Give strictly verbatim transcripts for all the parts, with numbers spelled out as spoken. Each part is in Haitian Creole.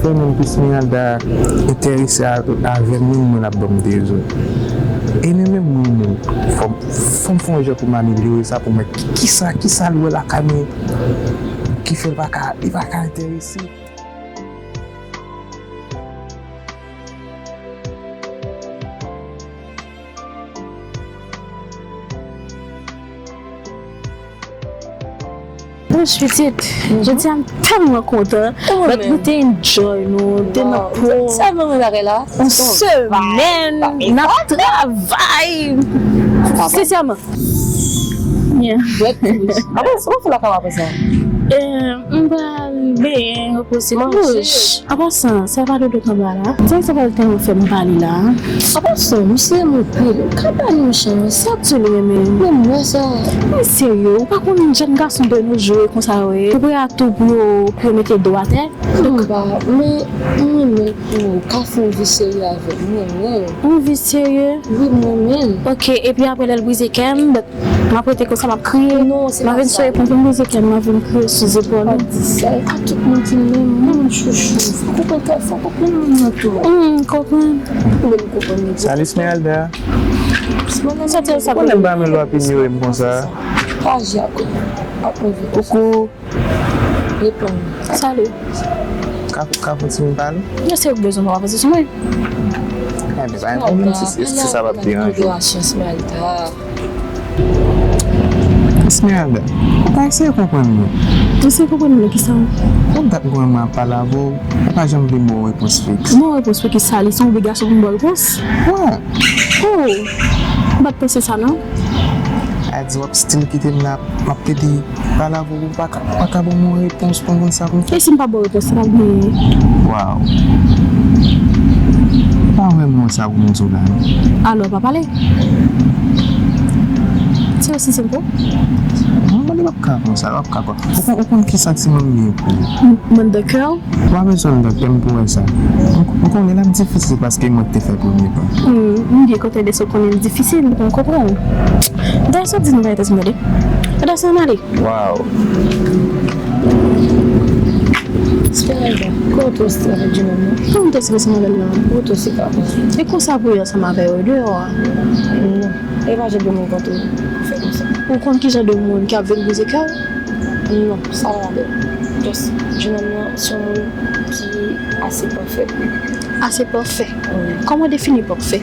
Fè menm pou Esmeralda enterese a- avè m, menm mwen l ap ban m dezòd. E menm, menm mwen, menm, fò m, fò m fè yon jan pou m amelyore sa, pou m wè ki, kisa, kisa l wè lakay mwen ki fè l pa ka, li pa ka enterese. Bonswa pitit, jodi a m tèlman kontan. But nou te enjoy, nou te nan pon. Sa mwen bagay la. Yon semèn n ap travay. Sensèman. Yeah. Apa sa w fè lakay w apre sa? Eh, m pral benyen, repoze bouch. An pasan, sa pa dodo k anba la. Sa, sa pral tèlman fè m pale la. An pasan, misye renmen w anpil. Ou ka ba li yon chans. Sa k di li renmen m? Men m wè sa. Men serye, ou pa konn jèn gason de nos jours konsa yo ye. Yo prè a tou pou yo, pou yo mete do atè. Anba, men m renmen l pou ou ka fè yon vi serye avè m. M renmen l. Yon vi serye? Wi, m renmen l. Ok, epi apre lè l brize kè m, m ap rete konsa, m ap kriye. Non, se pa sa. M ap vin souri pou m vin brize kè m, m ap vin kriye sou zepòl ou. Pa di sa, e pa tout moun ki menm, moun chouchou. Fò konprann, fò konprann moun nan tou. Hmm, konprann. Mwen m konprann li. Salut Esmeralda. Soti sa. Ou konnen m pa renmen lè w ap inyore m konsa. Pa aji ak, ak move. Koukou. Reponn. Salut. Ka, ka fè ti moun pale? Èske ou bezwen m avanse sou mwen? Enben, pa gen pwoblèm si, si, si sa p ap deranje w. Esmeralda, ou pa eseye konprann mwen. Eseye konprann mwen kisa? Konn dat mwen, mwen ap pale avè w, ou pa janm vle ban yon repons fiks. Ban yon repons fiks sa, li se yon obligasyon pou m ba w repons? Wè. Oh, m pa t panse sa non. A di w ap still kite m la, m ap plede pale avè w, ou pa ka, pa ka ban m yon repons pou m konn sa pou m fè. E si m pa ba w repons, sa p ap genyen. Waw. Pa vrèman wè sa pou m di w la non. Alò, pa pale. Se osi senp pou? Non, mwen m ap ka konsa, m ap ka konsa. Ou konn, ou konn ki santiman m gen pou ou? M, mwen de kè w. Ou pa bezwen m nan kè m pou wè sa. M, m konnen l ap difisil paske mwen k te fè premye pa. Hmm, m byen kontan de sa w konnen l difisil, m konprann. Dayè sa w di nou pa rete ansanm tande. Rete ansanm ale. Waw. Esmeralda, kòman w twò strese avèk jenòm nan? Kòman m twò strese ansanm avè l la? Ou twò strese avè l. E konsa pou ye ansanm avè yo deyò a? Non, e pa jan de moun kontre pou fè konsa. Ou konn ki jan de moun k ap vin brize kè w? Non, sa pa avè m. Just, jenòm nan se yon moun ki ase pafè. Ase pafè? Wi. Kòman w defini pafè?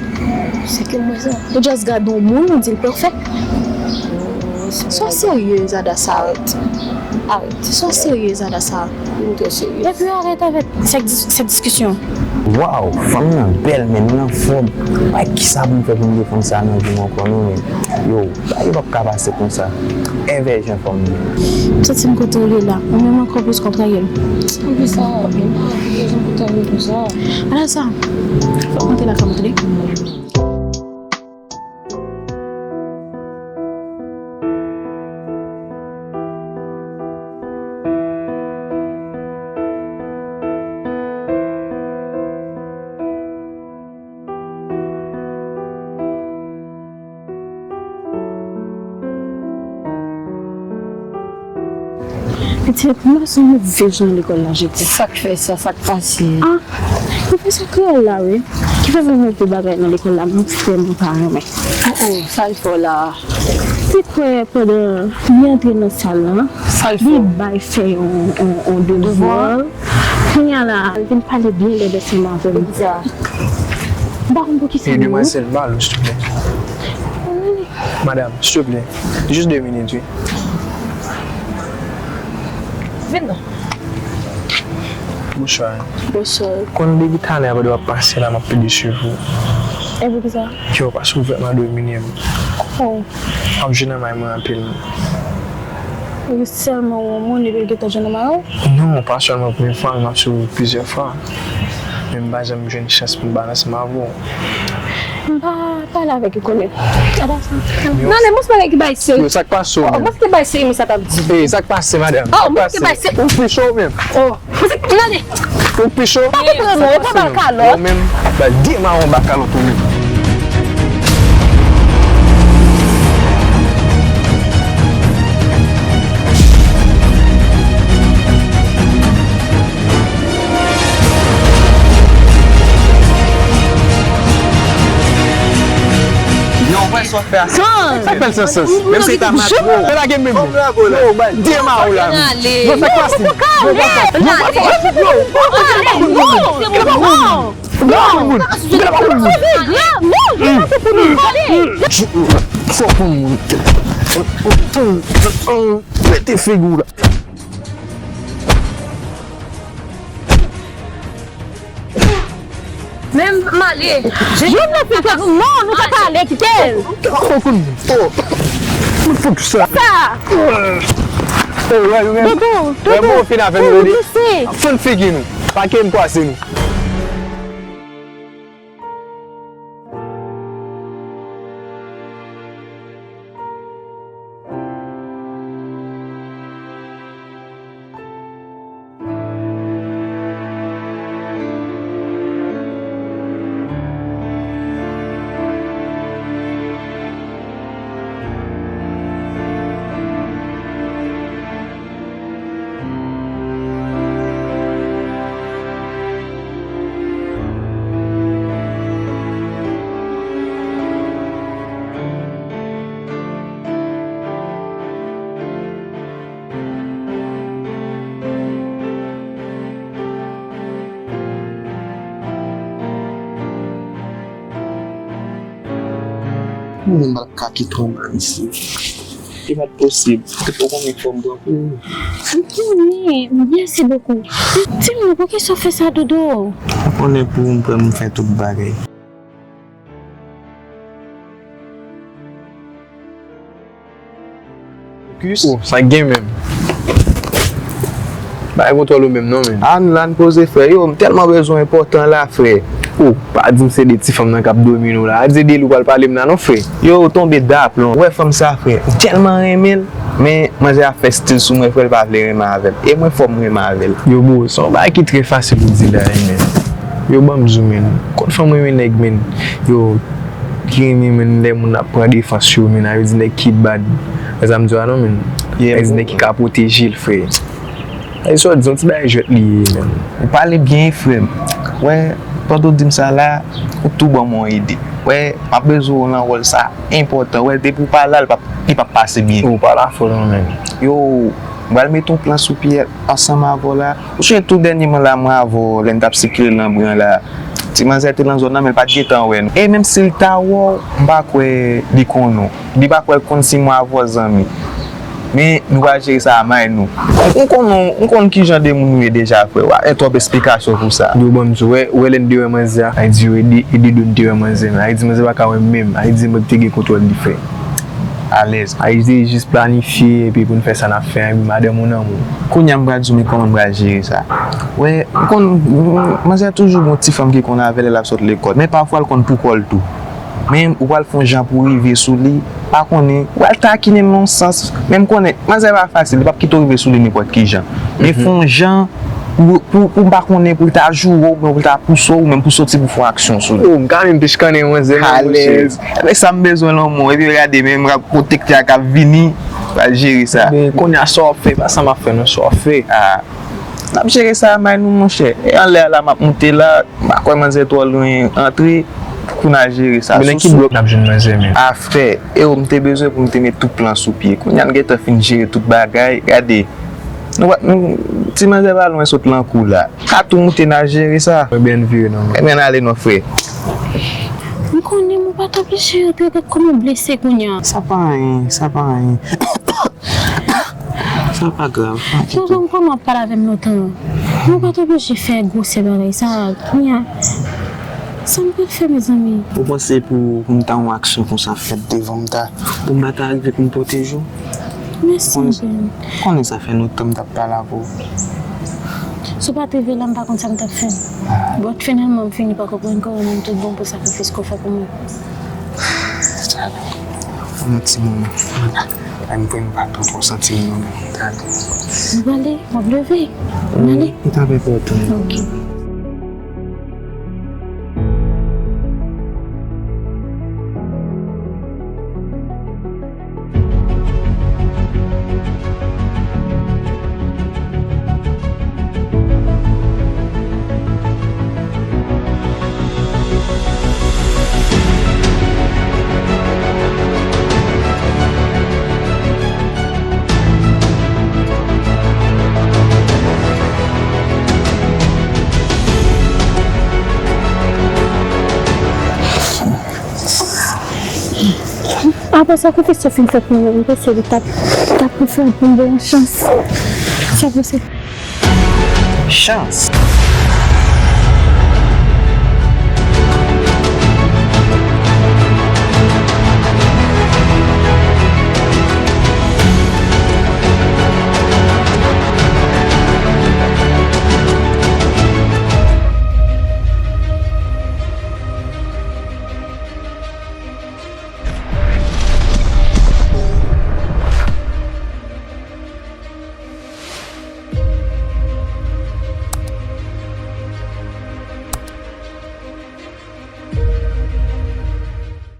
Se ke m wè sa. Ou just gade yon moun, ou di l pafè? Wi, wi, se sa. Swa seryez, Adassa. Arèt. Arèt. Swa seryez, Adassa. Vin twò seryez. Epi arèt avèk sèk dis-, sèk diskisyon. Waw, fanm nan bèl, men li anfòm. Ay, kisa pou m fè pou m defann sa nan vi m ankò non, men. Yo, bagay yo p ap ka pase konsa. Envèjan fanm nan. M santi m kontan w ye la. Ou menm ankò plis kontan ye m. Poukisa? Men pa gen rezon pou tann konsa. Ala sa. Fòk mwen te lakay mwen tande. Pitit, m pase yon move jou nan lekòl la jodi. Sa k fè sa? Sa k pase? Ah, pwofesè kreyòl la, wi, ki fè m yon move bagay nan lekòl la, m vrèman pa renmen. Oh, oh, sa l fè w la? Te kwè pandan li antre nan sal la, li bay fè yon, yon, yon devwa. Kounye a la, li vin pale byen lèd ansanm avè m. M pa konn poukisa non. Demwazèl, m ba l ou, silvouplè. Madam, silvouplè, jis de minit, wi. Vin non. Bonswa. Bonswa. Konn depi talè a pandan w ap pase la, m ap plede swiv ou. E poukisa? Yo, paske ou vrèman domine m. Oh. W ap jwe nan may mwen anpil. Ou sèlman wè yon moun epi l gentan jwe nan may ou? Non, pa sèlman premye fwa, men m ap swiv ou plizyè fwa. Men m pa janm jwenn chans pou m pale ansanm avè w. M pa pale avèk ou konnen. Apa sa? Nan, men mwen se bagay ki bay seri. Yo, sa k pase w menm? Mwen se bagay seri, men sa t ap di. Ey, sa k pase, madanm? Oh, mwen se bagay seri. Ou pi cho menm? Oh. Ou pi cho? Pa konprann ou, ou pa ba l kalòt. Ou menm, ba l de mawon ba kalòt ou menm. Sa fè a sans. Sa fè l sans, sans. Menm si ta matwo. Fè lage m menm. Yo, bay, de ma ou la. Non, sa pase. Yo, pa fè. Yo, pa fè. Yo, pa fè. Yo, pa fè. Fò pou moun. Fò pou moun. Mete figi w la. Men m ale. Jwenn nan fi sa, non, nou pa ka ale, kite l. Fò pou moun. Fò. Mwen fòk sa. Sa. Dodo, Dodo, Dodo, glise. Fann figi nou. Pa ke m kwase nou. Mwen menm m pa ka kite w nan isi. Li pa t posib. Ou te poko konn fòm pran kou. M konnen. Mèsi bokou. Di m non, poukisa w fè sa, Dodo? Ou konnen pou m pran, m fè tout bagay. Focus. Oh, sa gen menm. Bay kontwòl ou menm non, men. Ann la, ann poze, frè. Yo, m tèlman bezwen enpòtan la, frè. Oh, pa di m se de ti fanm nan k ap domine w la. A di de li w pral pale m la non, frè. Yo, w tonbe daplon. Ou wè fanm sa, frè. M tèlman renmen l. Men, manzè a fè stil sou mwen, frè, l pa vle renmen avè m. E mwen, fò m renmen avè l. Yo, bro, se yon bagay ki trè fasil pou di la, wi, men. Yo, ban m di w, men. Konn fanm renmen nèg, men. Yo, ki renmen, men, lè moun ap pran defans yo, men. A vle di nèg ki bad. Wè sa m di w a non, men. Nèg ki ka pwoteje l, frè. Sa w di, yon ti bagay jwèt li ye, men. Ou pale byen, frè m. Wè, pandan w di m sa la, ou tou ban m yon ide. Wè, m ap bezwen w nan wòl sa enpòtan. Wè, depi w pa la, li p ap, li p ap pase byen. Ou pa la fò non, men. Yo, m pral mete yon plan sou pye ansanm avè w la. Ou sonje tou dènyèman la, mwen avè w, lè n t ap sikile nan bren la. Ti manzè te nan zòn nan, men l pa t gentan wè nou. E menm si l ta wè w, m pa kwè li konnen w. Li pa kwè l konn si mwen avè w zanmi. Men, nou pral jere sa a may nou. M konn, m konn kijan de moun ou ye deja, frè. W ap fè twòp esplikasyon pou sa. Yo, ban m di w, wè, wè lè n te wè manzè a, a di yo, e de, e de do n te wè manzè, men a di manzè pa ka wè m menm, a di mwen ki te gen kontwòl li, frè. Alèz. A di jis planifye, epi pou n fè sa n ap fè, epi madanm ou nan men w. Kounye a m pral di w, men kòman m pral jere sa. Wè, m konn, manzè toujou gen yon ti fanm ki konn avè l lè l ap sot lekòl, men pafwa l konn pou kò l tou. Men ou pral fè yon jan pou w rive sou li, pa konnen, ou pral takinen l nan yon sans. Men m konnen, manzè pa fasil, li p ap kite w rive sou li nenpòt ki jan. Men fè yon jan pou, pou, pou m pa konnen, pou l ta joure w, oubyen pou l ta pouse w, ou menm pou soti pou fè yon aksyon sou li. Oh, m ka menm pechkannen manzè, non, monchè. Alèz. Ebyen, sa m bezwen lanmou. Epi gade, menm rad pwotektè a k ap vini, pral jere sa. Men kounye a, sa w ap fè, pa sa m ap fè, non, sa w ap fè. Ah. N ap jere sa a may nou, monchè. E anlè a la, m ap moute la, m pa kwè manzè twò lwen antre, pou n al jere sa. Men nan ki blòk n ap jwenn manzè menm? A frè, e w, m te bezwen pou m te met tout plan sou pye. Kounye a n gentan fin jere tout bagay, gade. Nou pa, nou, ti manzè pa lwen sot lan kou la. Ka tou moute n al jere sa. Ebyen, n vire non. Ebyen, n ale non, frè. M konnen m pa t oblije antre, gad kòman w blese kounye a. Sa pa anyen, sa pa anyen. Sa pa grav. Tonton, m konnen w ap pale avè m lontan. M pa t oblije fè gwosè bagay sa. Kounye a, sa m pral fè, mezanmi? Ou panse pou, pou m ta yon aksyon konsa fèt devan m ta, pou m pa ta rive pou m pwoteje w? Mèsi, anpil. Konnen sa fè lontan m t ap pale avè w. Si w pa t rive la, m pa konn sa m t ap fè. Bon, finalman, m fini pa konprann ke w renmen m tout bon pou sakrifis ke w fè pou mwen. Talè. Ban m yon ti moman. Ay, m pran pa twò twò santi m non. Talè. M prale, m ap leve. M ale. Wi, m t ap enpòtan. Ok. Apre sakrifis yo fin fè pou mwen, m panse li t ap, t ap pou fè pou m gen yon chans. Sa panse? Chans?